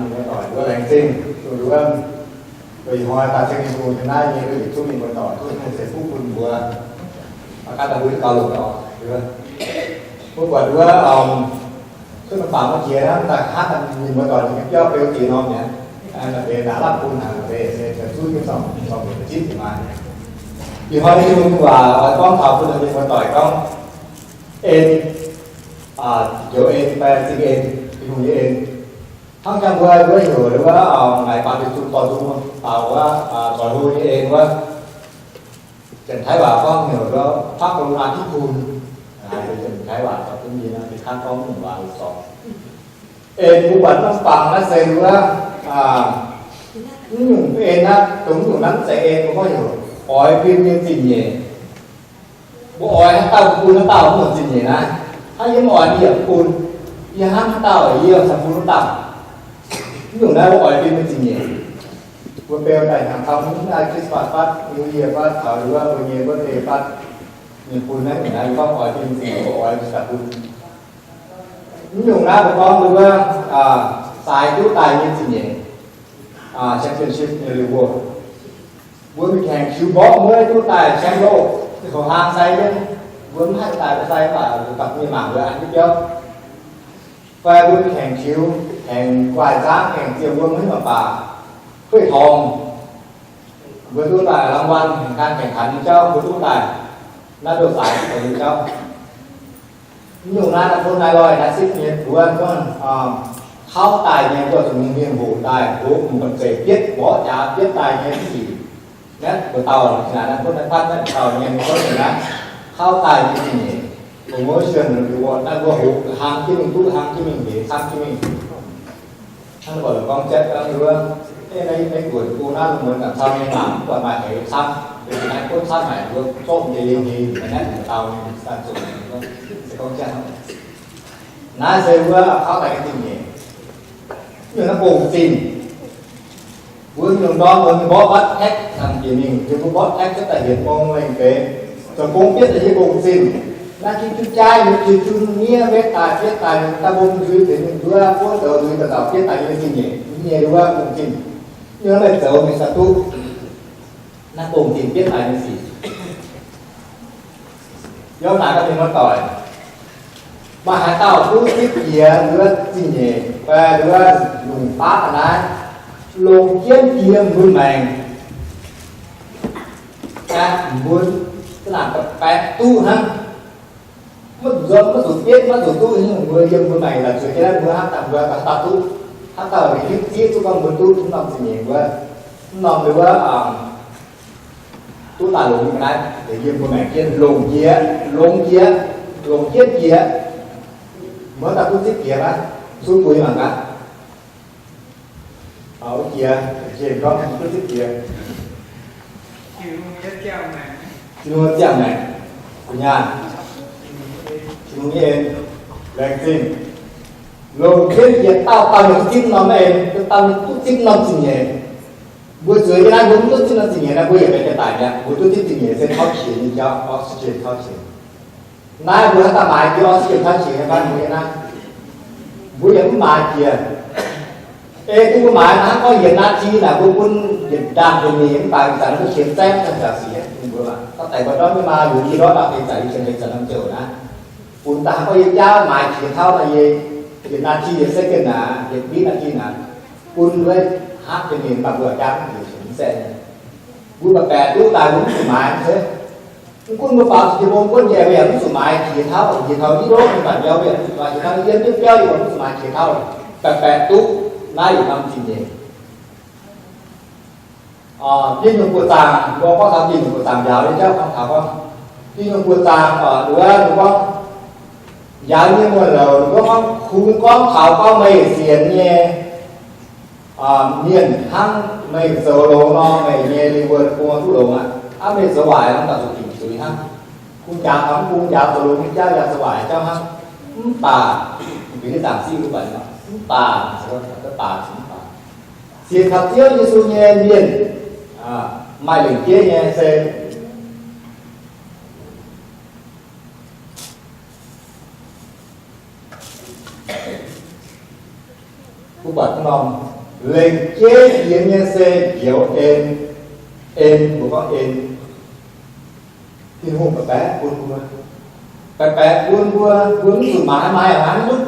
Mienh muoz-doic nduov laengz zingh duqv nduov. Ih hnoi daaih ceng Tin-Hungh nyei naaiv nyei yietc zungv mienh muoz-doic duqv Tin-Hungh ceix fuqv bun mbuo. Mv gaax daaih mbuo duqv gauh longc orqc. Mbuo buatc nduov, cuotv norm baac maiv jiex hnangv, daaih hnangv mienh muoz-doic nyei biauv beu jiex norm mi'aqv. Naaiv deix naaic lapv bun haic, naaiv deix se zuov jienv zorng, zorng mbuo zipv zuqc maaih. Ih hnoi Tin-Hungh nyei waac oix gorngv taux bun mienh muoz-doic gorngv en, joux en fai zingh en, Tin-Hungh nyei en. Hnangv jangx mbuo, mbuo heuc wuov, naaic baaux diuc zuqc dorh nzung baaux wuov, zoux hlo nyei en wuov. Janx-Taiv waac gorngv heuc wuov พระกรุณาธิคุณ. Janx-Taiv waac zorqv duqv mienh naaiv deix kangv gorngv mv waac zorc. En mbuo buatc norm bangc naaiv se wuov, mv nyungc en naaiv, dongh mv nyungc naaiv mv zeiz en, mbuo gorngv heuc oix bun nyei zingh nyeic. Mbuo oix haaix dauh bun haaix dauh mv nyungc zingh nyeic naaiv. Hnangv yie mv oix yie yaac mv bun. Yie hnamv haaix dauh yie yaac cingx bun wuov dauh. Mv nyungc naaiv mbuo oix bun nyei zingh nyeic. Mbuo beu daaih hnyangx taux mv naaiv Christmas fatv, New Year fatv, taux wuov mbuo nyei birthday fatv, mienh bun naaiv nyungc naaiv mbuo gorngv oix bun zingh nyeic, mbuo oix daaih bun. Mv nyungc naaiv mbuo gorngv wuov, sai duqv daaih nyei zingh nyeic, championship nyei reward. Mbuo mingh kaengx tiux mborqv mueiv duqv daaih camp loh, ziouc hlang sai jienv, mbuo mv haih daaih sai mv baac mbuo gapv mingh mangc mbuo an jienv biauv. Fai mbuo mingh kaengx tiux, kaengx guaaih nzangv, kaengx ziec wuom haaix nyungc baac, kuiv torngx, mbuo duqv daaih รางวัล kaengx gan kaengx hanx nyei jauv, mbuo duqv daaih naaiv ndoqv zaaix nyei jauv. Mv nyungc naaiv, naaiv bun naaiv loih naaiv sipv nyei buonc gorngv, kauv daaih nyei mbuo zuqc mingh mienh hoqc daaih, hoqc mv baac zeic bietv mborqv jaax bietv daaih nyei sic. Naaiv mbuo dauh naaiv, naaiv bun naaiv fatv naaiv dauh nyei mbuo naaiv, kauv daaih nyei sic nyeic, promotion reward naaiv mbuo hoqc hnangv jienv mingh duqv, hnangv jienv mingh hleix, hnangv jienv mingh. Hnangv mbuo gorngv jatv gorngv nduov, naaiv, naaiv guoqv bung naaiv lungh muonz ganh cau nyei maanc mv buatc maaih heix camv, naaiv gunv camv haic, mbuo zorqv nyei liuz heix naaiv mbuo dauh nyei daaih zoux, se gorngv jatv. Naaiv se wuov kauv daaih nyei zingh nyeic. Mv nyungc naaiv gong-zinh. Mbuo mv nyungc ndorm mbuo mborqv butv tax, dangh bieqc mingh mbuo mborqv tax cuotv daaih yietc mong lengh deix, zoux gong bietv daaih nyei gong-zinh. Naaiv jiu jung jaaiv nyei, jiu jung miev mbeqv daaih bietv daaih, daaih mbong nzuih deix mingh nduov, buov zoux nzuih daaih nzauc bietv daaih nyei zingh nyeic, nyei wuov gong-zinh. Mv nyungc naaiv meih zoux mingh daaih duqv naaiv gong-zinh bietv daaih nyei sic. Yiem naaic gaax mienh muoz-doic, maaih haaix dauh duqv zipv jiex wuov zingh nyeic fai wuov lungh baav ga'naaiv, longc jienv jiex mbuo maengc, aeqv, mbuo za'naaic baeqc duqv hnangv. Maiv zuqc nzuonx, maiv zuqc bietv, maiv zuqc duqv nyungc mbuo yiem mbuo maengc daaih zueiz jienv naaiv mbuo hnangv daaih mbuo gauh dauh duqv. Haaix dauh hiuv zieqv duqv gorngv mbuo duqv mv norm zingh nyeic mbuo, mv norm wuov, duqv daaih longc nyei ga'naaiv deix yiem mbuo maengc jienv longc jiex, longc jiex, longc jienv jiex. Mbuo dauh duqv zipv jiex aqv, sun buix mangc gaax. Jiex, jiex gorngv duqv zipv jiex. Tin-Hungh nyei ziangh maengc, gu'nyaanh, Tin-Hungh nyei en, laengz zingh. Longc jienv jiex dauh dauh ninh duqv zipv norm en, dauh dauh ninh duqv zipv norm zingh nyeic. Mbuo zueiz nyei naaiv mbuo mv duqv zipv norm zingh nyeic naaiv mbuo yaac benx jiex daic mi'aqv. Mbuo duqv zipv zingh nyeic se tauv qiex nyei jauv, oxygen tauv qiex. Naaiv mbuo haaix dauh maaiz jiex oxygen tauv qiex nyei fai mbuo nyei naaiv? Mbuo yaac mv maaiz jiex. Ei duqv mbuo maaiz naaiv gorngv yietc นาที naaic mbuo bun yietc ndaangh deix mingh mv baac ih zanc mbuo qiemx zaeqv caux siec mbuo aqv. Gorngv daic mbuo ndortv nyei maa, yungz yie ndortv daaih deix zaic, yie qiemx deix zanc norm ziouc naaiv. Bun daaih gorngv yie jaav maaiz qiex tauv naaic, yietc นาที yietc second naaic, yietc วินาที naaic, bun wuov haav deix mingh mv baac mbuo jaav mv bieqc qiemx zaeqv. Mbuo baeqc baeqc duqv daaih mbuo mv zuqc maaiz se. Mv gunv mbuo faaux zuqc jienv mbong guonv njaih, mbuo yaac mv zuqc maaiz qiex tauv, qiex taux i lov nyei mangc biauv, mbuo yaac mv zuqc maaiz qiex tauv, yiem jienv biauv yaac mv zuqc maaiz qiex tauv. Baeqc baeqc duqv naaiv yietc norm zingh nyeic. Tin-Hungh buoqc zaangc, mbuo gorngv taux Tin-Hungh buoqc zaangc njaaux nyei jauv gorngv taux gorngv, Tin-Hungh buoqc zaangc, wuov ninh gorngv, njaaux nyei muoz-loc ninh gorngv, kungx gorngv taux gorngv meih sienx nyei mienh hnangv meih zoux longx nor, meih nyei reward bung duqv longx aqv. Hnangv meih zoux waaic nor, daaih zuqc dingc zuiz hnangv. Kungx njaaux taux mv bung, njaaux zoux longx nyei jauv, njaaux zoux waaic jauv hnangv. Mv baac, mv baac, mv baac, sienx taux Ziouv Yesu nyei mienh, maaih lengc jeiv nyei se mbuo buatc norm lengc jeiv yie nyei se njoux en, en, mbuo gorngv en. Tin-Hungh baeqc baeqc bun mbuo, baeqc baeqc bun mbuo, mbuo mv zuqc maaiz, maaiz haaix mv duqv.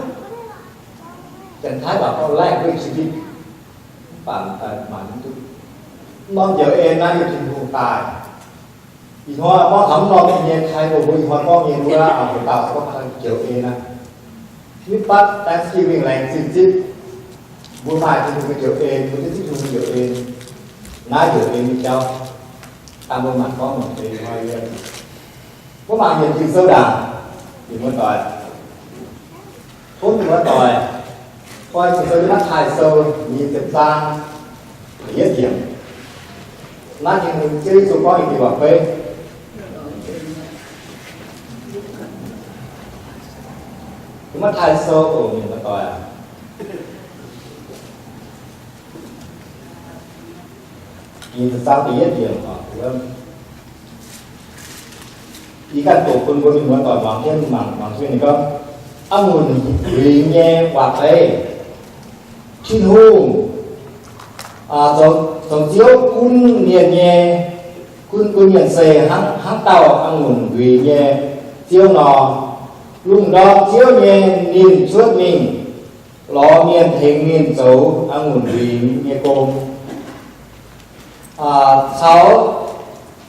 Janx-Taiv waac gorngv laengh duqv qiex nditv, mv baac maaiz mv duqv. Norm njoux en naaiv yiem Tin-Hungh daaih. Ih hnoi gorngv taux mv norm nyei Taiv-Guoqv, mbuo ih hnoi gorngv nyei wuov, mbuo daauh gorngv njoux en naaiv. Mv baac Thanksgiving laengz zingh zipv, mbuo maaih Tin-Hungh nyei njoux en, mbuo zipv Tin-Hungh nyei njoux en. Naaiv njoux en nyei jauv, dangh mbuo mangc gorngv mangc deix hnoi yiem. Mbuo mangc yietc Ging-Sou ndaangc, mienh muoz-doic, tov mienh muoz-doic koi Ging-Sou yiem Matv^taai Sou nyic ziepc zaang da'yietv yiemc. Naaiv Tin-Hungh Ziouv Yesu gorngv nyei waac-beiv. Matv^taai Sou, o, mienh muoz-doic aac, nyic ziepc zaang da'yietv yiemc oc. Yie ganh doqc bun mbuo mienh muoz-doic muangx jienv, mangc, mangc jienv ninh gorngv, a'ngunc huingx nyei waac-beiv. Tin-Hungh, zoux, zoux Ziouv gunv mienh nyei, gunv, gunv mienh se hnangv, hnangv dauh a'ngunc huingx nyei Ziouv nor. Lungh ndorm Ziouv nyei ninh cuotv mingh lorz mienh, tengx ninh zoux a'ngunc huingx nyei gong. Caux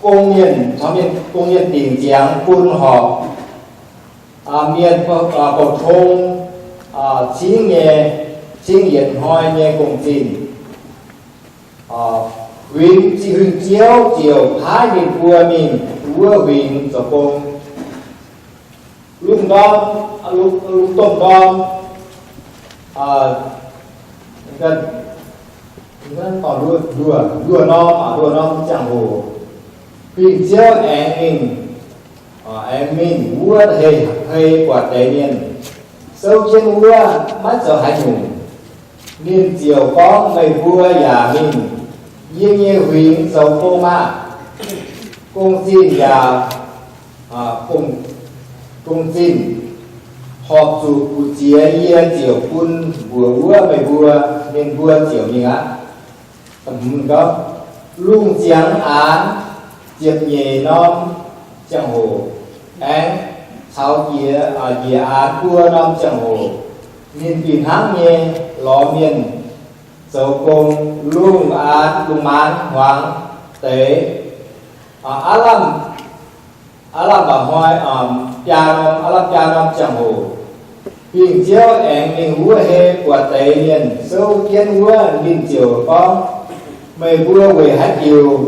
gong mienh, caux mienh, gong mienh dingc ziangx bun horpc mienh bouh tong cingv nyei, cingv yietc hnoi nyei gong-zinh. Huingx, huingx Ziouv ziouc paaiv ninh mbuo mingh wuov huingx zoux gong. Lungh ndorm, lungh, lungh domh ndorm, nduoh, nduoh norm, nduoh norm ziangh hoc, huingx Ziouv aengx mingh, aengx mingh wuov hei, hei buatc deix mienh souv jienv wuov maiv zoux haaix nyungc. Ninh ziouc gorngv, meih mbuo yaac mingh yie nyei huingx zoux gong maah! Gong-zinh yaac, gong-zinh horpc zuqc gu'ziex yie ziouc bun mbuox wuov meih mbuo, ninh mbuo ziouc mingh aqv. Gorngv, lungh ziangx aanx ziepc nyeic norm ziangh hoc, aengx caux njiec, njiec aanx buo norm ziangh hoc, ninh fih hnangv nyei lorz mienh zoux gong. Lungh aanx, lungh maanz hmuangx deix, aav lamh, aav lamh mba'hnoi, biaa norm, aav lamh biaa norm ziangh hoc, huingx Ziouv aengx mingh wuov hei buatc deix mienh souv jienv wuov. Ninh ziouc gorngv, meih mbuo weic haaix diuc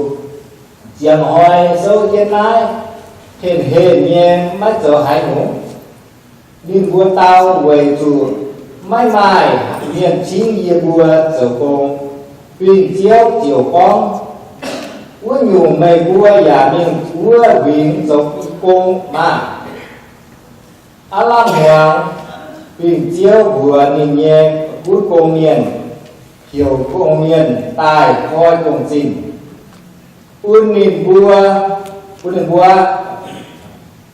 ziangh hnoi souv jienv naaiv henh henh nyei maiv zoux haaix nyungc? Ninh mbuo dau, weic zuqc maiv maaih mienh cingv yie mbuo zoux gong. Huingx Ziouv ziouc gorngv, wuov nyungc meih mbuo yaac mingh wuov huingx zoux gong maah! Aav lamh hmuangx, huingx Ziouv mbuox ninh nyei gunv gong mienh, heuc gong mienh daaih koi gong-zinh bun ninh mbuo, bun ninh mbuo,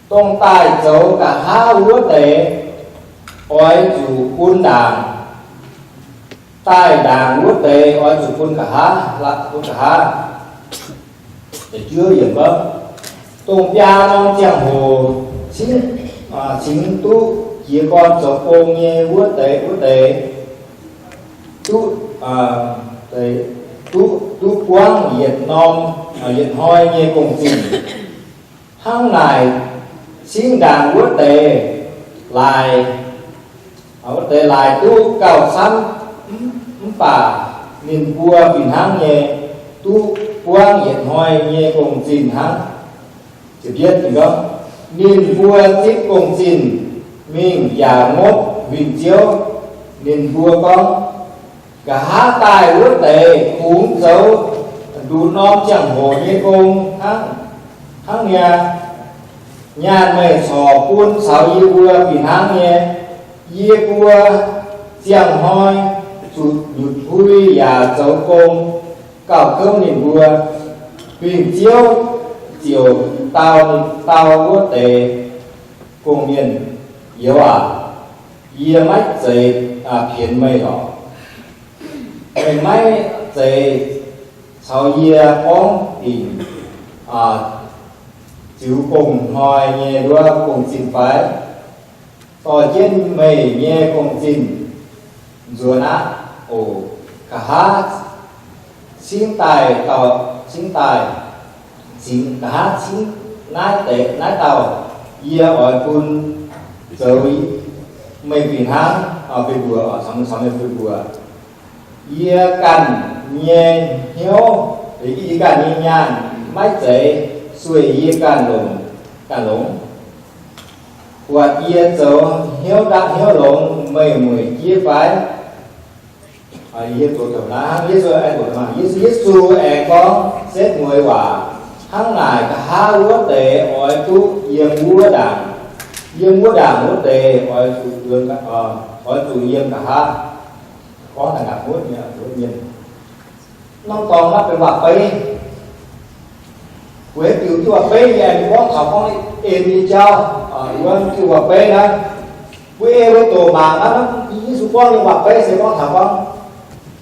dongh daaih zoux nqa'haav wuov deix oix zuqc bun ndaangc. Daaih ndaangc wuov deix oix zuqc bun nqa'haav, bun nqa'haav. Dongh biaa norm ziangh hoc cingx, cingx duqv jiez gorn zoux gong nyei wuov deix, wuov deix duqv, duqv, duqv buangv yietc norm, yietc hnoi nyei gong-zinh. Hnangv naaic, cingx ndaangc wuov deix laaix, wuov deix laaix duqv gauh camv, mv baac ninh mbuo fih hnangv nyei duqv buangv yietc hnoi nyei gong-zinh hnangv. Ninh mbuo zipv gong-zinh mingh yaac ngopv huingx Ziouv. Ninh mbuo gorngv, nqa'haav daaih wuov deix kungx zoux nduqc norm ziangh hoc nyei gong hnangv, hnangv niaa. Nyaanh meih corc bun caux yie mbuo fih hnangv nyei. Yie mbuo ziangh hnoi zuqc nyutc hui yaac zoux gong gauh kouv ninh mbuo. Huingx Ziouv ziouc dau, dau wuov deix gong-mienh, youz aac, yie maiv zeiz pienx meih lorqc. Meih maiv zeiz caux yie gorngv dingc ziux gong-hnoi nyei nduov gong-zinh fai? Dorh jienv meih nyei gong-zinh nzuonx aqv oc. Nqa'haav cingv daaih dauh, cingv daaih, cingv, nqa'haav cingv naaiv deix, naaiv dauh yie oix bun zoux meih fih hnangv, fih mbuoqc, caux meih fih mbuoqc. Yie ganh nyei hnyouv, yie ganh nyei nyaanh maiv zeiz sueih yie ganh longx, ganh longx. Buatc yie zoux hnyouv ndatv hnyouv longx meih mueic jiex fai? Yesu, Yesu, Yesu aengx gorngv setv mueiz waac, hnangv naaic nqa'haav wuov deix oix duqv yiem wuov ndaangc. Yiem wuov ndaangc wuov deix oix zuqc, oix zuqc yiem nqa'haav. Gorngv daaih nqa'haav wuov mienh, wuov mienh. Norm dorngx naaiv benx waac-beiv. Weic haaix diuc diuh waac-beiv nyei aengx gorngv taux gorngv en nyei jauv, wuov diuh waac-beiv naaiv, mbuo ei mbuo doqc mangc naaiv, Yesu gorngv nyei waac-beiv se gorngv taux gorngv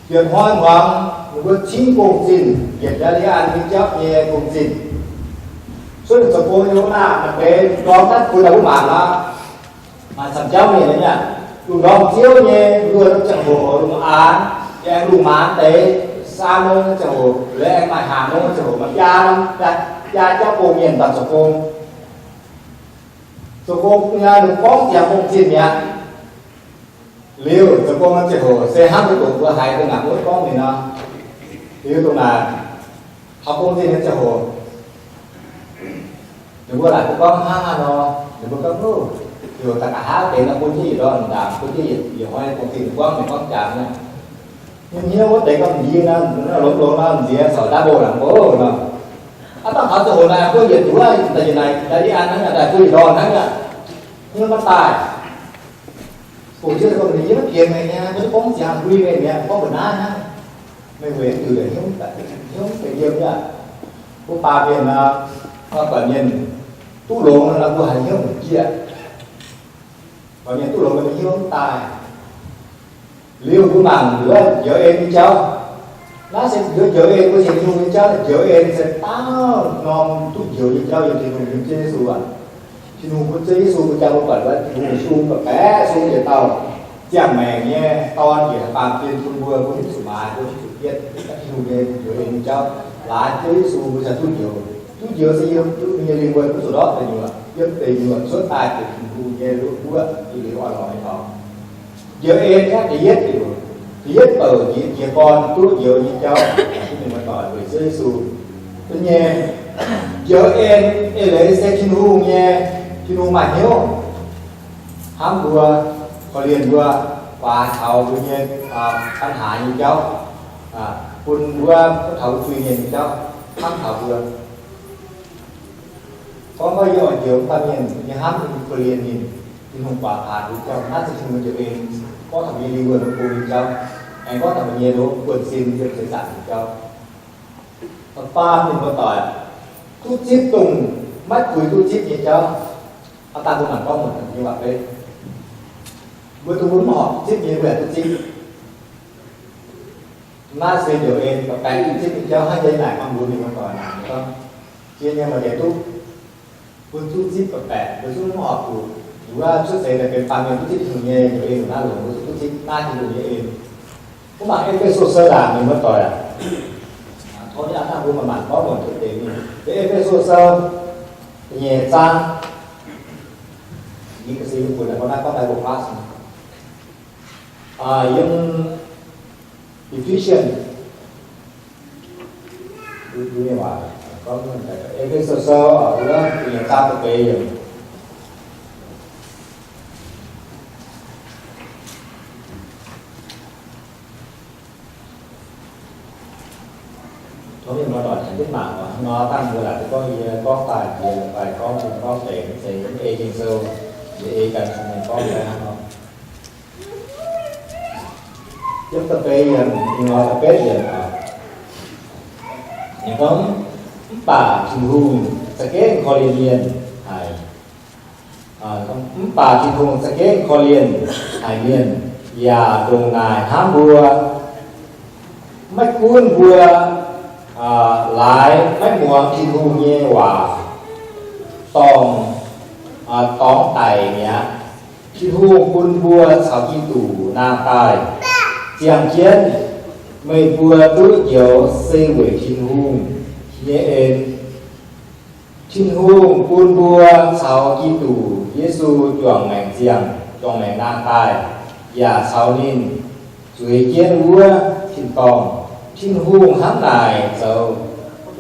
yietc hnoi hmuangx ninh mbuo cingv gong-zinh, yietc ndaaih liuz an nyei jauv nyei gong-zinh. Suiv ninh zoux gong nyei wuov naaic, maaih deix ndorm naaiv bun daaih mbuo mangc aqv. Maaih camv jauv mienh nyei, lungh ndorm ziouv nyei luonh ziangh hoc lungh aanx, yaac aengx lungh maanz deix saa mong ziangh hoc, liuz aengx maaih haac mong ziangh hoc, maaih biaa, biaa jauv gong mienh daaih zoux gong. Zoux gong ninh gorngv ziangx gong-zinh mi'aqv. Liuz zoux gong nyei ziangh hoc se hnangv mbuo doqc mbuo haiz dongh naaic mbuo gorngv mingh nor. Liuz dongh naaic taux gong-zinh nyei ziangh hoc, ninh mbuo laaic mbuo gorngv hnangv haaix nor, ninh mbuo gorngv, Loh, heuc daaih nqa'haav deix nor bun jienv yietc ndorm ndaangc, bun jienv yietc hnoi gong-zinh. Ninh gorngv, ninh gorngv jaax nyei, hnyouv hnyouv wuov deix gorngv m'ndiev nor, longx longx nor, m'nziex corc ndaav mboh laangz mboh nor. Aav dangh taux ziangh hoc naaic mbuo yietc nduov daaih yietc naaic, daaih liuz an hnangv, daaih bun yietc ndorm hnangv, hnyouv maiv daaih. Bungx jienv gorngv, Meih yie maiv pienx meih nyei, maiv gorngv ziangx mbui meih mi'aqv, gorngv mbu'naaiv hnangv. Meih weic haaix diuc hnyouv, hnyouv maiv daaih yiem nyei aqv? Mbuo baamh mienh nor, buatc mienh duqv longx nor, mbuo haiz hnyouv jieqv. Buatc mienh duqv longx nor, mbuo hnyouv maiv daaih. Liuz mbuo mangc wuov njoux en nyei jauv. Naaiv se njoux en, mbuo sienx Tin-Hungh nyei jauv, njoux en se dauh norm duqv njoux nyei jauv yiem Tin-Hungh, yiem Ziouv Yesu aqv. Tin-Hungh bun Ziouv Yesu mbuo jangx mbuo buatc wuov, Tin-Hungh sung baeqc baeqc sung yietc dauh ziangh maengc nyei Dorn njiec haih baamh gen bun mbuo, mbuo mv zuqc maaiz, mbuo mv zuqc yietv Tin-Hungh nyei njoux en nyei jauv. Laaix Ziouv Yesu mbuo cingx duqv njoux. Duqv njoux se yiem duqv nyei lingh wuonh mv zuqc ndortv deic nyuoqc, yiem deic nyuoqc cuotv daaih zuqc Tin-Hungh nyei luoqc wuov, yietc liuz oix lorz nyei dorngx. Njoux en aqv, da'yietv, da'yietv bouc jiex, jiex gorn duqv njoux nyei jauv, mienh muoz-doic, weic Ziouv Yesu. Da'nyeic, njoux en eix leiz se Tin-Hungh nyei, Tin-Hungh maaih hnyouv hnamv mbuo, korv-lienh mbuo, guaax taux mbuo nyei ปัญหา nyei jauv, bun mbuo taux mbuo zuiz-mienh nyei jauv, hnamv taux mbuo. Gorngv mbuo yie oix njoux baamh mienh, yie hnamv ninh, korv-lienh ninh, Tin-Hungh guaax paanx mbuo jauv, naaiv se Tin-Hungh njoux en. Gorngv taux mbuo nyei lingh wuonh mbuo bun ninh jauv, aengx gorngv taux mbuo nyei buonv-sin yiem seix zaangc nyei jauv. Da'faam, mienh muoz-doic, duqv zipv dongh maiv puix duqv zipv nyei jauv. Aav dangh mbuo mangc gorngv muonc nyei waac-beiv, mbuo dongh mbuo mv horpc zipv nyei, mbuo yaac duqv zipv. Naaiv se njoux en baeqc baeqc duqv zipv nyei jauv. Hnangv jiex naaic, mienh muoz-doic, naaic gorngv, jiex nyei maaih deix duqv, mbuo duqv zipv baeqc baeqc, mbuo zungv mv horpc zuqc, wuov cuotv seix daaih benx baamh mienh duqv zipv Tin-Hungh nyei njoux en, naaiv longc mbuo duqv zipv naaiv Tin-Hungh nyei en. Mv baac E^fe^so Sou ndaangc, mienh muoz-doic aac, tov aqv, mbuo mangc gorngv muonc deix mingh. E^fe^so Sou da'nyeic zaang, yie ga'sie yiem buonc naaiv gorngv naaiv gorngv daaih mbuo class, yiem Ephesians, E^fe^so Sou, da'nyeic zaang da'feix yiemc. Tov mienh muoz-doic tengx duqv mangc oc. Nor dangh mbuo laaic duqv gorngv yie gorngv daaih nziex fai gorngv bun gorngv deix mv zeiz yiem ei Ging-Sou, yie ei ganh cin-mienh gorngv daaih hnangv nor. Yiem da'feix yiemc, nor da'betv yiemc oc. Ninh gorngv, mv baac Tin-Hungh za'gengh korv-lienh mienh haic. Mv baac Tin-Hungh za'gengh korv-lienh haic mienh, yaac ndongc naaic hnamv mbuo. Maiv gunv mbuo laaix maiv muangx Tin-Hungh nyei waac, dorngc, dorngx daic mi'aqv. Tin-Hungh bun mbuo caux Giduc nangh daaih ziangh jienv, meih mbuo duqv njoux se weic Tin-Hungh nyei en. Tin-Hungh bun mbuo caux Giduc Yesu juangc maengc ziangh, juangc maengc nangh daaih, yaac caux ninh zueiz jienv wuov tin-dorngh. Tin-Hungh hnangv naaic zoux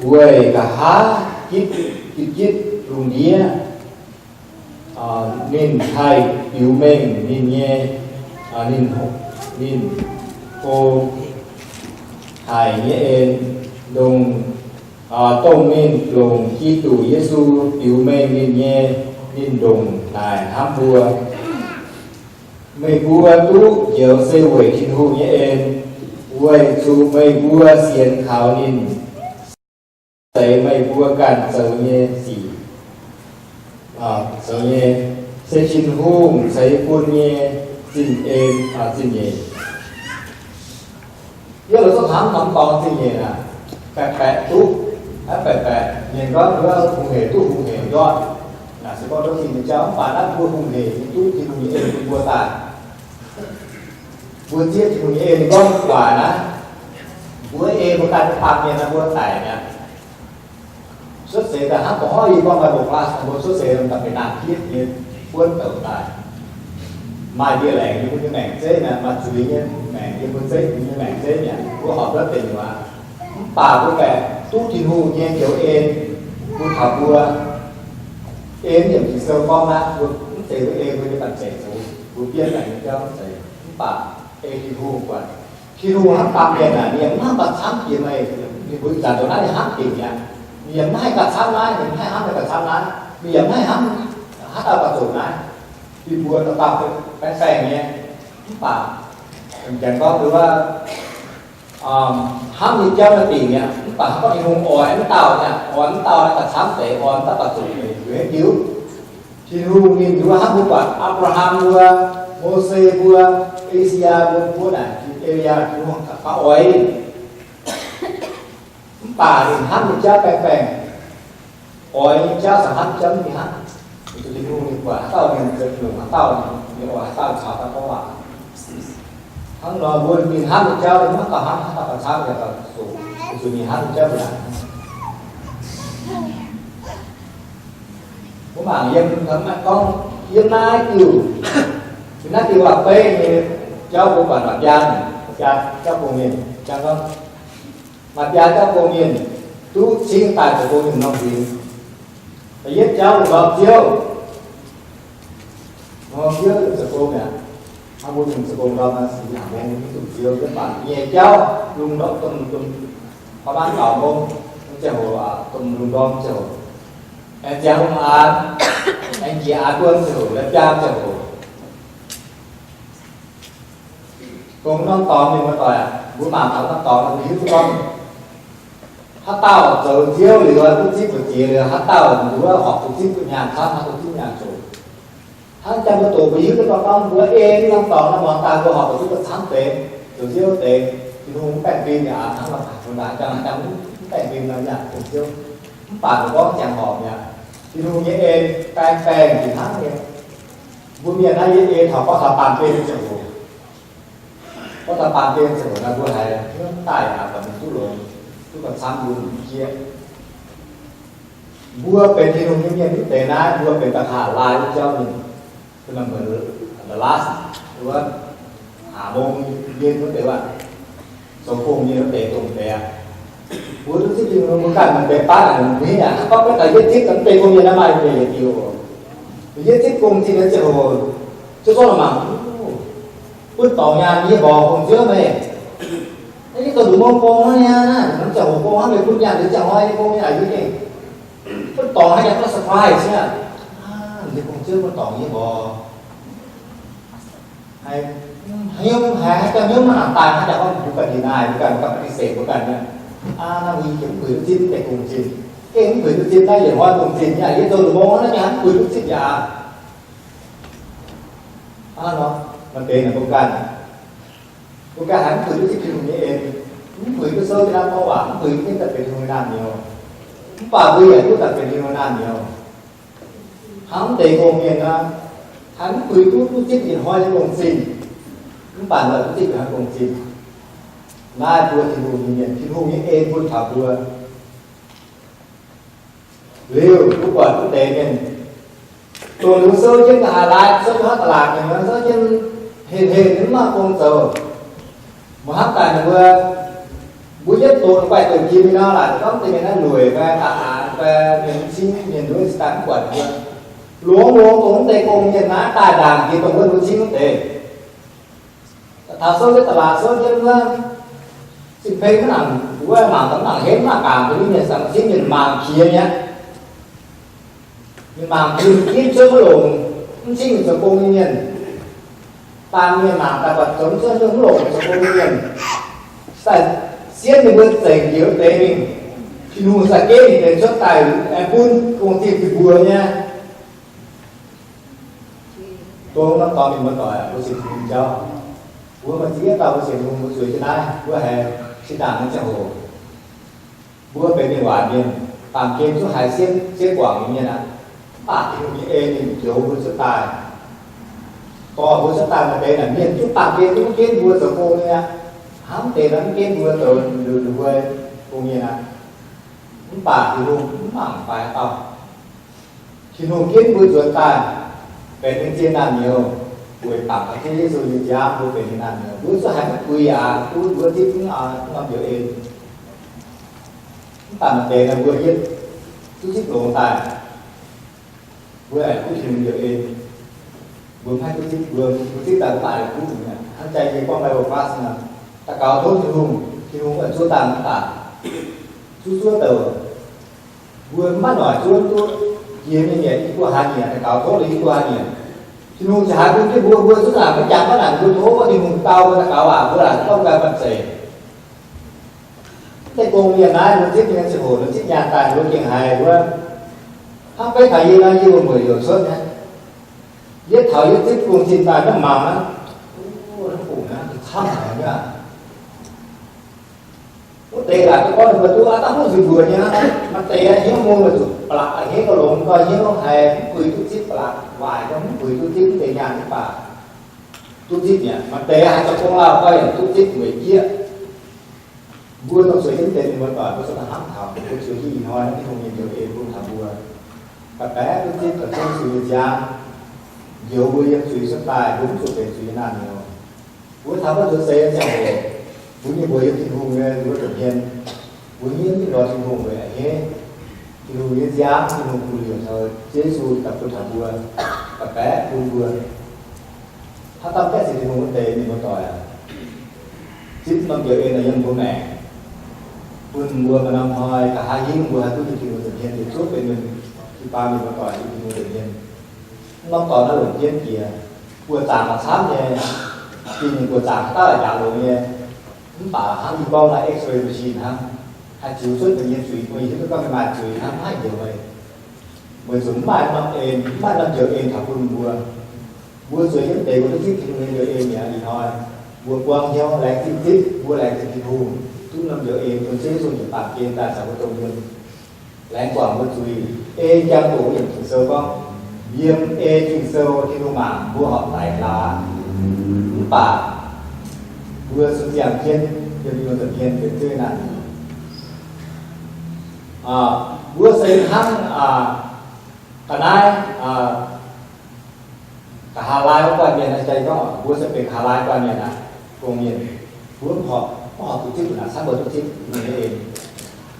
weic nqa'haav gitv, gitv, gitv lungh ndiev. Ninh haih biux mengh ninh nyei, ninh, ninh go haic nyei en, ndongc, dongh ninh longc Giduc Yesu biux mengh ninh nyei, ninh ndongc naaic hnamv mbuo. Meih mbuo duqv njoux se weic Tin-Hungh nyei en, weic zuqc meih mbuo sienx kaux ninh, zeix meih mbuo ganh zoux nyei sic, zoux nyei, se Tin-Hungh ceix bun nyei zingh en, zingh nyeic. Yie la'zorng hnamv norm dorngx zingh nyeic naaic, baeqc baeqc duqv, baeqc baeqc mienh gorngv wuov hungh hec duqv hungh hec ndortv. Naaic se gorngv ndortv zingh nyeic jauv, mv baac naaiv mbuo hungh hec nyei duqv Tin-Hungh nyei en bun mbuo daaih. Mbuo zieqv Tin-Hungh nyei en gorngv waac naaiv, mbuo ei mbuo ganh baamh mienh naaiv mbuo daic mi'aqv. Cuotv seix daaih hnangv gorngv yie gorngv Bible class, mbuo cuotv seix daaih benx naamh zipv nyei buonv douc daaih. Maaih ndie-laengc yie mbuo nyei maengc zeiv mi'aqv, maaih zuiz nyei maengc yie mbuo zeiv, yie mbuo nyei maengc zeiv mi'aqv, mbuo horpc ndortv deix nyuoz. Mv baac mbuo baeqc duqv Tin-Hungh nyei njoux en bun taux mbuo. En yiem Ging-Sou gorngv naaiv, mbuo mv zeiz mbuo ei mbuo nyei banh zeic zoux, mbuo bietv naaic nyei jauv mv zeiz. Mv baac ei Tin-Hungh buatc. Tin-Hungh hnamv baamh mienh naaic, ninh yaac mv hnamv gauh camv jiex meih. Ninh mbuo ih zanc zoux naaiv ninh hnamv dingc mi'aqv. Ninh yaac mv haih gauh camv naaiv, ninh mv haih hnamv gauh camv naaiv, ninh yaac mv haih hnamv haaix dauh gauh zoqc naaiv. Ninh mbuo dauh dauh baengh baengh nyei. Mv baac janx gorngv wuov, hnamv nyei jauv naaiv dingc mi'aqv, mv baac hnangv gorngv Tin-Hungh oix mv dauh mi'aqv, oix mv dauh naaiv gauh camv deix, oix mv dauh gauh zoqc deix, heuc haaix diuc? Tin-Hungh ninh nduov hnangv mbuo buatc Apc^laa^ham mbuo, Mose mbuo, E^li^yaa mbuo, mbuo naaic, E^li^yaa Tin-Hungh gauh oix. Mv baac ninh hnamv nyei jauv baengh baengh, oix nyei jauv caux hnamv nyei jauv mv hnangv. Weic zuqc Tin-Hungh ninh buatc haaix dauh ninh zoux longc haaix dauh, ninh oix haaix dauh caux haaix dauh gorngv waac. Hnangv nor mbuo mingh hnamv nyei jauv, mv baac hnamv haaix dauh gauh camv, yaac gauh zoqc, weic zuqc ninh hnamv nyei jauv mv hnangv. Mbuo mangc yiem, maiv gorngv yiem naaiv diuh, yiem naaiv diuh waac-beiv nyei jauv mbuo buatc maaih biaa, maaih biaa jauv bung mienh, jang gorngv maaih biaa jauv bung mienh duqv cingv daaih zoux gong mienh norm huingx. Da'yietv jauv lungh ndorm Ziouv, norm Ziouv zoux gong mi'aqv. Hnangv mbuo mingh zoux gong ndorm naaiv, sic hnyangx mbuo mv duqv Ziouv, mv baac nyeic jauv lungh ndorm, domh, domh, faaux mangc gauh mbuo ziangh hoc, domh lungh ndorm ziangh hoc, aengx ziangx lungh aanx, aengx jiex aanx buonv ziangh hoc, la'biaa ziangh hoc. Dongh norm dorngx mienh muoz-doic, mbuo mangc taux norm dorngx mbuo hiuv duqv gorngv, haaix dauh zoux Ziouv liuz duqv zipv fu'jueiv liuz, haaix dauh nduov horpc duqv zipv duqv hnyangx camv, haaix dauh duqv zipv hnyangx zoqc. Hnangv jang mbuo doqc mbuo hiuv duqv gorngv mbuo ei norm dorngx naaiv muangx daaih mbuo horpc duqv duqv camv deix, zoux Ziouv deix, Tin-Hungh mv baengh fim yaac hnangv nor, mbuo naaic jang jang mv baengh fim nor yaac zoux Ziouv. Mv baac mbuo gorngv ziangx horpc mi'aqv. Tin-Hungh nyei en baeng baengh fih hnangv nyei. Mbuo mienh naaiv yie ei taux gorngv taux baamh gen ziangh hoc, gorngv taux baamh gen ziangh hoc naaiv mbuo haiz hnyouv daaih aqv, baac mbuo duqv longx, duqv gauh camv mbuo mv jieqv. Mbuo benx Tin-Hungh nyei mienh mv deix naaiv, mbuo benx da'haav laai wuov jauv mienh. Number, the last, wuov, aav mong yie wuov deix waac, zoux gong yie wuov deix dongh deix aqv. Mbuo duqv zipv Tin-Hungh, mbuo ganh maaih deix baav naaic mv hiuv aqv. Gorngv maiv daaih yietv zipv daaih mv deix gong yie naaiv maaih mienh yietc diuh oc. Yietv zipv gong zinh naaiv ziangh hoc, ziouc zorqv la'mangc, butv dorngx nyaanh yie mborqc gong-ziouv meih. Naaiv yie zoux nduqc mong gong hnangv nyei aqv, naaiv ziangh hoc gong hnangv meih butv nyaanh liuz ziangh hoc yie gong yie aqc yie gengh butv dorngx hnangv nyei, butv surprise nyei aqv. Aa, mv deix gong-ziouv butv dorngx yie mborqc. Haiz, haiz hnyouv, haiz haaix jauh hnyouv maiv nangc daaih, haaix jauh gorngv mbuo ganh deny, mbuo ganh, mbuo ganh ปฏิเสธ mbuo ganh nyei. Aa, naaiv mbuo yie mv puix duqv zipv deix gong-zinh. Gengh mv puix duqv zipv naaiv yietc hnoi gong-zinh nyei, yie zoux nduqc mong hnangv nyei, mv puix duqv zipv yaac aqv. Aa, nor, maaih deix naaic mbuo ganh, mbuo ganh haiz mv puix duqv zipv Tin-Hungh nyei en, mv puix Sou jienv naaiv gorngv waac mv puix jienv daaih benx Tin-Hungh nyei naamh nyouz. Mv baac mbuo yaac duqv daaih benx Tin-Hungh nyei naamh nyouz. Hnangv mv deix gong-mienh nor, haih mv puix duqv, duqv zipv ih hnoi nyei gong-zinh, mv baac nor duqv zipv ih hnoi gong-zinh. Naaiv mbuo Tin-Hungh nyei mienh, Tin-Hungh nyei en bun taux mbuo. Liuz mbuo buatc mv deix mienh, dongh ninh mbuo souv jienv nqa'haav laai, souv jienv haav da'laatc, ninh mbuo souv jienv heh heh, ninh mv maaih gong zoux. Mbuo hnamv daaih ninh mbuo, mbuo yietv doqc guaih doqc jiex mingh nor, laaic gorngv deix mienh naaiv lueic fai da'haaix fai mienh mv cingv, mienh nduov se daaih mv buatc mbuo. Longx longx dongh mv deix gong-mienh naaiv daaih ndaangc jiex dongh mbuo mbuo cingv wuov deix. Taux souv jienv da'laatc, souv jienv wuov, sin-peng mv nangc wuov, mangc gaax mv nangc henv, mv nangc gaax mbuo mienh, sang cingv mienh mangc qiex mi'aqv. Ninh mangc jiex mingh ginv cuotv mv longc, mv cingv zoux gong nyei mienh. Baamh mienh mangc daaih buatc zoux mv cuotv, mv longc zoux gong nyei mienh. Daaih sienv ninh mbuo zengc njoux deix mingh. Tin-Hungh za'gengh ninh benx cuotv daaih aengx bun gong-zinh bun mbuo nyei. Dongh naaiv dorngx mienh muoz-doic, mbuo sienx Tin-Hungh nyei jauv, mbuo maaih ziex dauh mbuo sienx Tin-Hungh, mbuo zueiz jienv naaiv, mbuo haiz zinh ndaangc nyei ziangh hoc, mbuo benx mienh waac mienh, baamh gen zungv haiz sienv, sienv guangc nyei mienh aqv. Mv baac Tin-Hungh nyei en ninh njoux mbuo cuotv daaih, dorh mbuo cuotv daaih maaih deix naaic mienh zungv baamh gen zungv mv ginv mbuo zoux gong nyei aqv. Hnamv deix nor mv ginv mbuo zoux liuz, liuz mbuo gong nyei aqv. Mv baac Tin-Hungh mv mangc faix dauh. Tin-Hungh ginv mbuo nzuonx daaih benx ninh nyei naamh nyouz, weic bangc taux Ziouv Yesu nyei nziaamv mbuo benx ninh naamh nyouz. Mbuo zuqc haiz maiv guix aqv, duqv mbuo zipv mv, mv norm njoux en. Mv baac maaih deix nor mbuo yietv duqv zipv longx daaih, mbuo aengx duqv Tin-Hungh njoux en. Mbuo mv haih duqv zipv, mbuo, mbuo zipv daaih mbuo mv haih duqv mi'aqv. Hnangv jai yie gorngv Bible class nor, daux gaux tov Tin-Hungh, Tin-Hungh oix zuov daaih mv baac zuov zuov douc. Mbuo mv maaih noic zuov duqv jiex mingh nyei, i buo haaix nyungc daux gaux tov liuz i buo haaix nyungc. Tin-Hungh ziouc haiz bun jienv mbuo, mbuo zuqc naaic maiv jangx maiv naaic mbuo tov Tin-Hungh dau mbuo daux gaux waac, mbuo laaic gorngv mbuo ganh banh zeic. Mv deix gong mienh naaiv, mbuo zipv nyei ziangh hoc, mbuo zipv nyaanh daaih, mbuo gengh haiz wuov, hnangv beiv taux yie naaiv, yie wuom-mueic youc cuotv nyei. Yietv taux yietv zipv gong-zinh daaih maiv mangc aqv. Ov, hnangv bungx naaiv camv haic nyei aqv. Wuov deix laaic duqv gorngv ninh mbuo duqv aqv, dangh mv zuqc mbuox nyei aqv. Maaih deix aqv, hnyouv mong mbuo zuqc ba'laqc hnyouv gauh longx, gauh hnyouv haiz mv puix duqv zipv, ba'laqc waaic gauh mv puix duqv zipv, mv deix nyaanh mv baac duqv zipv mi'aqv. Maaih deix haaix zanc gong lauh gauh yaac duqv zipv weic jieqv. Mbuo dongh zueiz jienv deix mienh muoz-doic, mbuo zuqc hnamv taux mbuo zueiz jienv ih hnoi naaiv Tin-Hungh nyei njoux en bun taux mbuo. Baac baeqc duqv zipv Ziouv Yesu nyei nziaamv njoux mbuo yiem zuiz cuotv daaih, mbuo mv zuqc benx zuiz nyei naamh nyouz. Mbuo taux mbuo zuqc seix nyei ziangh hoc, mbuo nyei mbuox yiem Tin-Hungh nyei nzuonx hmien, mbuo hniev mingh lorz Tin-Hungh weic a'hneiv Tin-Hungh nyei nziaamv, Tin-Hungh bun liouc taux Ziouv Yesu daaih bun taux mbuo, daaih baeqc bun mbuo. Hnangv dauh gaengh sienx Tin-Hungh wuov deix mienh muoz-doic aac, zipv norm njoux en yiem mbuo maengc, bun mbuo maaih norm hnoi nqa'haav hingv mbuo haih duqv Tin-Hungh nzuonx hmien, yietc zungv benx mienh, jiu-baang mienh muoz-doic yiem Tin-Hungh nzuonx hmien. Norm dorngx naaiv longc jienv jiex, buoz-zaangc maaih camv nyei, jiex nyungc buoz-zaangc haaix dauh yaac longx nyei. Mv baac hnangv yie gorngv naaiv X-ray machine hnangv, haih ziux cuotv meih nyei zuiz, meih hiuv duqv gorngv meih maaih zuiz hnangv, mv haih njoux meih. Meih zuqc mv maaih norm en, mv maaih norm njoux en taux bun mbuo. Mbuo zueiz jienv deix mbuo duqv zipv Tin-Hungh nyei njoux en mi'aqv. Ih hnoi mbuo buang hnyouv laengz zingh zipv, mbuo laengz zingh Tin-Hungh duqv norm njoux en bun Ziouv Yesu njiec baamh gen daaih caux mbuo dongh mienh. Laengz guangc mbuo zuiz, ei jangx doqc yiem Ging-Sou gorngv, yiem ei Ging-Sou Tin-Hungh mangc mbuo horpc daix gaax. Mv baac mbuo sun ziangh jienv yiem Tin-Hungh nzuonx hmien benx Ziouv nyei naamh nyouz. Mbuo se hnangv ga'naaiv, nqa'haav laai wuov guanh mienh, jai gorngv mbuo se benx nqa'haav laai guanh mienh aqv, gong-mienh. Mbuo mv horpc, mv horpc duqv zipv naaic camv, mbuo duqv zipv Tin-Hungh nyei en.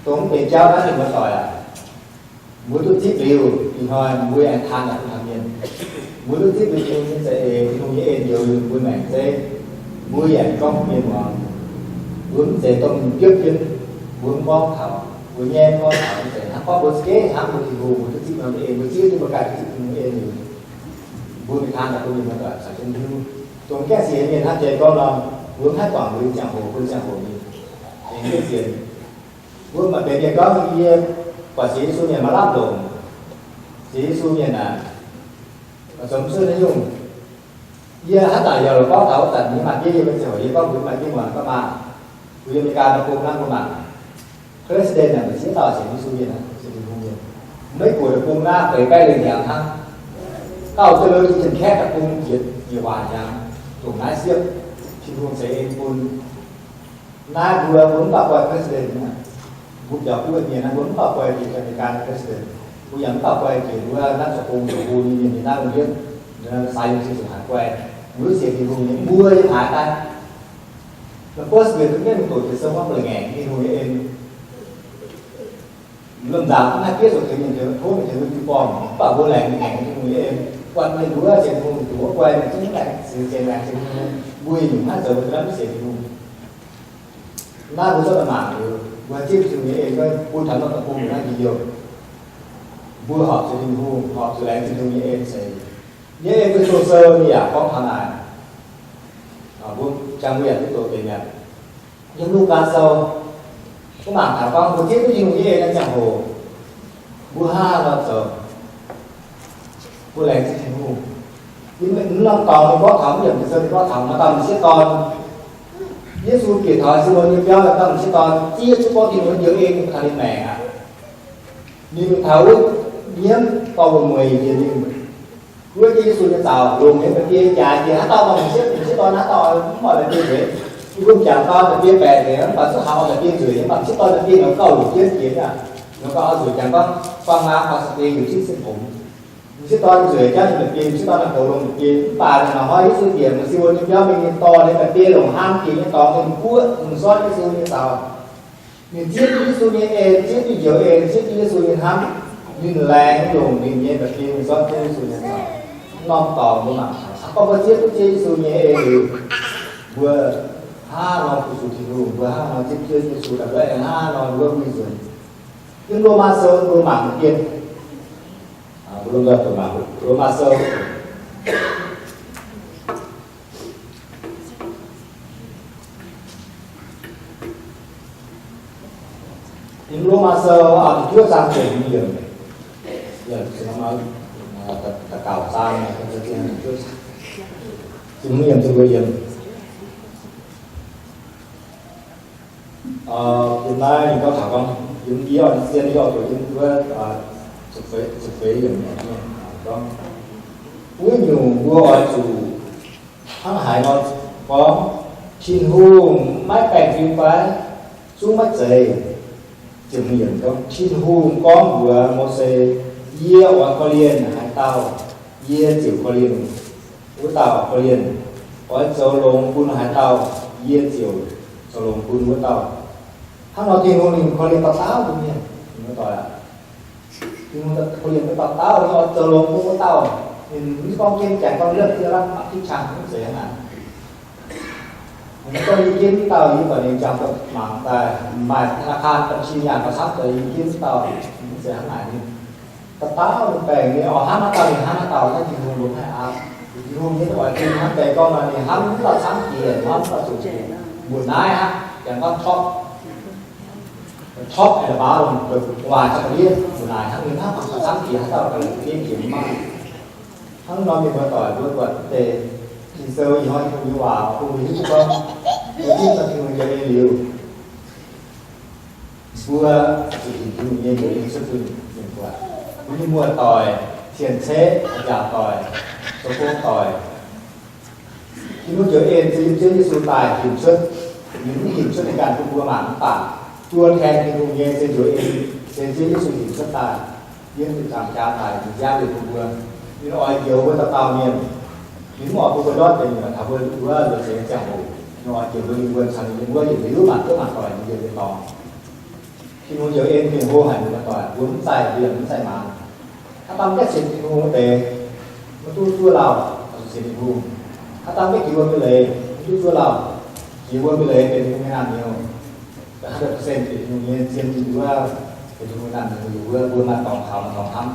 Dongh mv deix jauv naaiv mienh muoz-doic aac, mbuo duqv zipv liuz, ih hnoi mbuo aengx taan naaic bun taux mienh. Mbuo duqv zipv liuz Tin-Hungh nyei za'eix, Tin-Hungh nyei en njoux liuz mbuo maengc zeiv, mbuo yaac gorngv mienh muangx. Mbuo mv zeiz dongh biopv jienv, mbuo mv gorngv taux, mbuo nyaiv mv gorngv taux, mv zeiz hnangv gorngv mbuo za'gengh hnamv mbuo Tin-Hungh, mbuo duqv zipv norm en, mbuo zieqv duqv mbuo ganh duqv zipv Tin-Hungh en liuz, mbuo mingh taan naaic bun mienh muoz-doic caux jienv hiuv. Dongh gaengh sienx nyei mienh hnangv jai gorngv nor, mbuo mv haih guangc mbuo nyei ziangh hoc, bun ziangh hoc mingh. Aengx gaengh sienx, mbuo maaih deix mienh gorngv, yie buatc sienx Yesu mienh maaih lamh longc, sienx Yesu mienh aac, zoux mv cuotv haaix nyungc. Yie hnangv zanc yaac lorz gorngv taux wuov zanc yie maaih diev yiem nyei ziangh hoc, yie gorngv mbuox maaih diev muangx, gorngv, Maah, Mbuo yiem America deic-bung naaiv mbuo mangc, president naaic maaih ziex dauh sienx Yesu mienh, sienx Tin-Hungh mienh. Meiv Guoqv deic-bung naaiv feix baeqv leiz ndiangx hnangv. Gauh jienv lou Tin Chin Cat deic-bung jiex nyei waac ndiangx, dongh naaiv siepv Tin-Hungh ceix en bun. Naaiv mbuo, mbuo mv baac guai president naaic. Mbuo biaux guoqv mienh naaiv, mbuo mv baac guai America president. Mbuo yaac mv baac guai jiex wuov naaiv zoux gong zoux hlo nyei mienh, naaiv lungh ndiev, sai yiem Tin-Hungh haiz guai. Mbuo sienx Tin-Hungh nyei, mbuo nyei haiz daaih. Naaiv first grade mv gaengh doqc jiex sou gorngv ba'laqc ngaengc Tin-Hungh nyei en. Lomh nzaangc mv haih fiev zoux tengx mienh tengx tov mienh tengx mbuo jiu-baang, mv baac mbuo laengz ngaengc Tin-Hungh nyei en. Buatc mienh nduov sienx Tin-Hungh zuqc wuov guai mienh zungv laengz, sienx laengz Tin-Hungh, mbuo nyungc maiv zoux mbuo ga'naaiv mv sienx Tin-Hungh. Naaiv mbuo zorqv daaih mangc liuz, mbuo zipv Tin-Hungh nyei en bun taux norm deic-bung mbuo naaiv njien-youh. Mbuo horpc zuqc Tin-Hungh, horpc zuqc laengz Tin-Hungh nyei en ceix. Nyei en mbuo Ging-Sou ninh yaac gorngv taux naaic. Mbuo jangx mbuo yaac duqv doqc deix mi'aqv. Yiem Lugaa Sou, mbuo mangc taux gorngv mbuo zipv duqv Tin-Hungh nyei en nyei ziangh hoc, mbuo hnangv haaix nor zoux, mbuo laengz zingh Tin-Hungh. Yiem naaiv norm dorngx ninh gorngv taux, yiem Ging-Sou ninh gorngv taux maaih dauh m'sieqv dorn, Yesu bieqc taux Simon nyei biauv, maaih dauh m'sieqv dorn zieqv duqv gorngv Tin-Hungh nyei en taux ninh maengc aqv. Ninh mingh taux wuov nyiemv dorh wuom-mueic njiec mingh. Wuov jienv Yesu nyei zaux longc nyei mba'biei jaaix njiec, haaix dauh maaih m'sieqv, m'sieqv dorn haaix dauh mv oix mba'biei nzueic. Yie mbuo m'jangc dorn mba'biei baeqc nzengc, mv baac zungv haiz oix mba'biei nzueic nyei. Mv baac m'sieqv dorn mba'biei nor gauh longc jienv jiex aqv. Nor gauh oix nzueic jangx gorngv, gorngv naaiv oix mba'biei nzueic jienv sin fongx. M'sieqv dorn nzueic jangv mba'biei, m'sieq dorn naaiv goux longx mba'biei. Mv baac naaic hnoi Yesu bieqc Simon nyei biauv mingh, ninh dorh ninh mba'biei longc hnamv jiex nyei dorngx, ninh guoqv mingh sortv Yesu nyei zaux. Ninh zieqv duqv Yesu nyei en, zieqv duqv njoux en, zieqv duqv Yesu nyei hnamv. Ninh laengz longc ninh nyei mba'biei mingh sortv Yesu nyei zaux. Norm dorngx mbuo mangc taux, gorngv mbuo zieqv duqv zieqv Yesu nyei en liuz, mbuo hnangv nor fu-sux Tin-Hungh, mbuo hnangv nor zipv Ziouv Yesu daaih, mbuo hnangv nor wuov mbuo nzuonx. Yiem Lomaa Sou mbuo mangc mv bienh. Mbuo lomh nzoih doqc mangc Lomaa Sou. Yiem Lomaa Sou, aa, da'juov zaang ziepc hmz yiemc, da'gauh zaang, ziepc hmz yiemc, yiem naaiv ninh gorngv taux gorngv, yiem yie oix zien yie oix doqc yiem wuov, ziepc feix yiemc gorngv, wuov nyungc mbuo oix zuqc hnangv haaix nor gorngv, Tin-Hungh maiv baengh fim fai? Zungv maiv zeiz. Ziepc hmz yiemc gorngv, Tin-Hungh gorngv mbuox Mose, Yie oix korv-lienh haaix dauh, yie ziouc korv-lienh wuov dauh korv-lienh. Oix zoux longx bun haaix dauh, yie ziouc zoux longx bun wuov dauh. Hnangv nor Tin-Hungh ninh korv-lienh dauh dauh mienh, mienh muoz-doic aac. Tin-Hungh korv-lienh dauh dauh, ninh oix zoux longx bun wuov dauh. Ninh mv gorngv jienv jangx gorngv liemh zieqv laqv baptist qangx mv zeiz hnangv naaic. Ninh gorngv yie jienv wuov dauh, yie buatc ninh jangx daaih mangc daaih maaih ธนาคารบัญชี nyaanh gauh camv deix, yie jienv wuov dauh, mv zeiz hnangv naaic. Ninh dauh dauh ninh baengc, ninh oix hnamv haaix dauh ninh hnamv haaix dauh, naaiv Tin-Hungh longx haic aqv. Tin-Hungh nyei oix bun hnamv deix gorngv nor, ninh hnamv mv lauh camv jiex, hnamv mv lauh zuqc mbuoqc naaiv aqv, jangx gorngv top top album, gu'nguaaic caux ga'ndiev mbuoqc naaic hnangv, ninh hnamv mv lauh camv jiex, haaix dauh ga'ndiev jiex mv maaih. Hnangv nor mienh muoz-doic mbuo buatc deix Ging-Sou ih hnoi Tin-Hungh nyei waac bun mbuo hiuv duqv gorngv, mbuo zipv Tin-Hungh nyei en liuz, mbuo zuqc hinc Tin-Hungh nyei njoux en cuotv bun mienh buatc. Mbuo nyei muoz-doic, cien-ceqv, njaaux doic, zoux gong doic, Tin-Hungh njoux en se yiem Ziouv Yesu daaih hinc cuotv. Ninh mv hinc cuotv ninh ganh bun mbuo mangc mv baac, ตัวแทน Tin-Hungh nyei se njoux en, se Ziouv Yesu hinc cuotv daaih, yiem ziepc nzaangc jaax daaih nziaamv liuz bun mbuo. Ninh oix njoux wuov dauh dauh mienh. Ninh mv oix bun mbuo ndortv deix nyuoqc taux mbuo wuov nzuonx seix nyei ziangh hoc. Ninh oix njoux mbuo nyei wuonh caux ninh nyei wuov yietc liuz mangc duqv mangc doic ninh njoux nyei dorngx. Tin-Hungh njoux en mingh hlo haic, mienh muoz-doic, mbuo mv zaih, mbuo yaac mv zaih maanc. Haaix dauh mv gaengh sienx Tin-Hungh wuov deix, maiv duqv zuov lauh, oix zuqc sienx Tin-Hungh. Haaix dauh mv gaengh jiex wuom nyei leiz, maiv duqv zuov lauh. Jiex wuom nyei leiz benx Tin-Hungh nyei naamh nyouz. Hundred percent benx Tin-Hungh nyei, zien wuov, benx Tin-Hungh nyei naamh nyouz, wuov mbuo maaih dorngx kaux, maaih dorngx hnamv.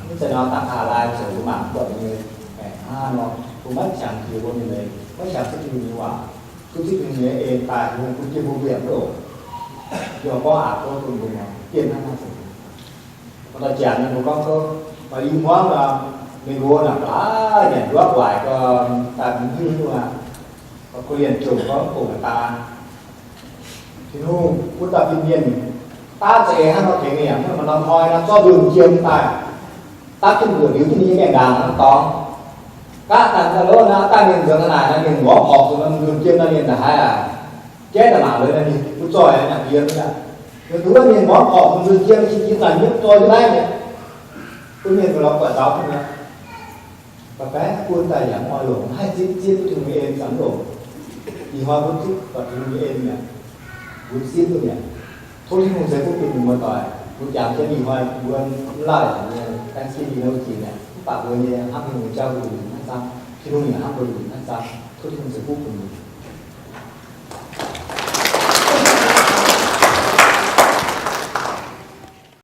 Mv zeiz nor dangh kaax laai zoux mbuo mangc mv buatc nyei maengc hnangv nor, mbuo maiv qangx jiex wuom nyei leiz, maiv qangx zipv Tin-Hungh nyei waac, duqv zipv Tin-Hungh nyei en daaih, Tin-Hungh bun jienv mbuo mv bieqc mv loc. Yie gorngv aqc, gorngv bun mbuo muangx, bienh hnangv naaiv zoux. Mv daaih janx mbuo gorngv kouv, maaih i hmuangv nor, mingh nqox naaic baac nyanc nduov waaic gau, daaih mv hiuv nyungc aqv. Korv-lienh jomc gorngv gong daan. Tin-Hungh bun daaih fin-mienh daav za'eix hnangv nor tengx ninh yaac hnangv nor hnoi nor zorqv nzunc jiem daaih dapv jienv mbuoqc liuz jienv ninh nyei mienh ndaangc hnangv dorngx. Gaav daaih lov naaiv daaih mienh nzuonx naaic nor, mienh ngorv horpc zuqc nzunc jiem nor, mienh ndaaih haiz aac, jaiv daaih mangc liuz nor, ninh butv zoih aqv, ninh yiem aqv. Ninh duqv mienh ngorv horpc zuqc nzunc jiem, qiex jiez zanc nyiemv zoih jienv naaiv mi'aqv, bun mienh muoz-doic buatc nzauh mi'aqv. Baac baeqv bun daaih yaac mv oix longc, haih zipv zipv duqv Tin-Hungh nyei en, zanc mv longc. Ih hnoi mbuo zipv buatc Tin-Hungh nyei en mi'aqv. Mbuo zipv duqv mi'aqv. Tov Tin-Hungh ceix fuqv bun mbuo muoz-doic. Mbuo jangx jienv ih hnoi mbuo mv lauh yaac mbuo Thanksgiving nor jiex mi'aqv. Mv baac mbuo nyei hnamv Tin-Hungh jauv mbuo nzunc hnangv zaangv. Tin-Hungh yaac hnamv mbuo nzunc hnangv zaangv. Tov Tin-Hungh ceix fuqv bun mbuo.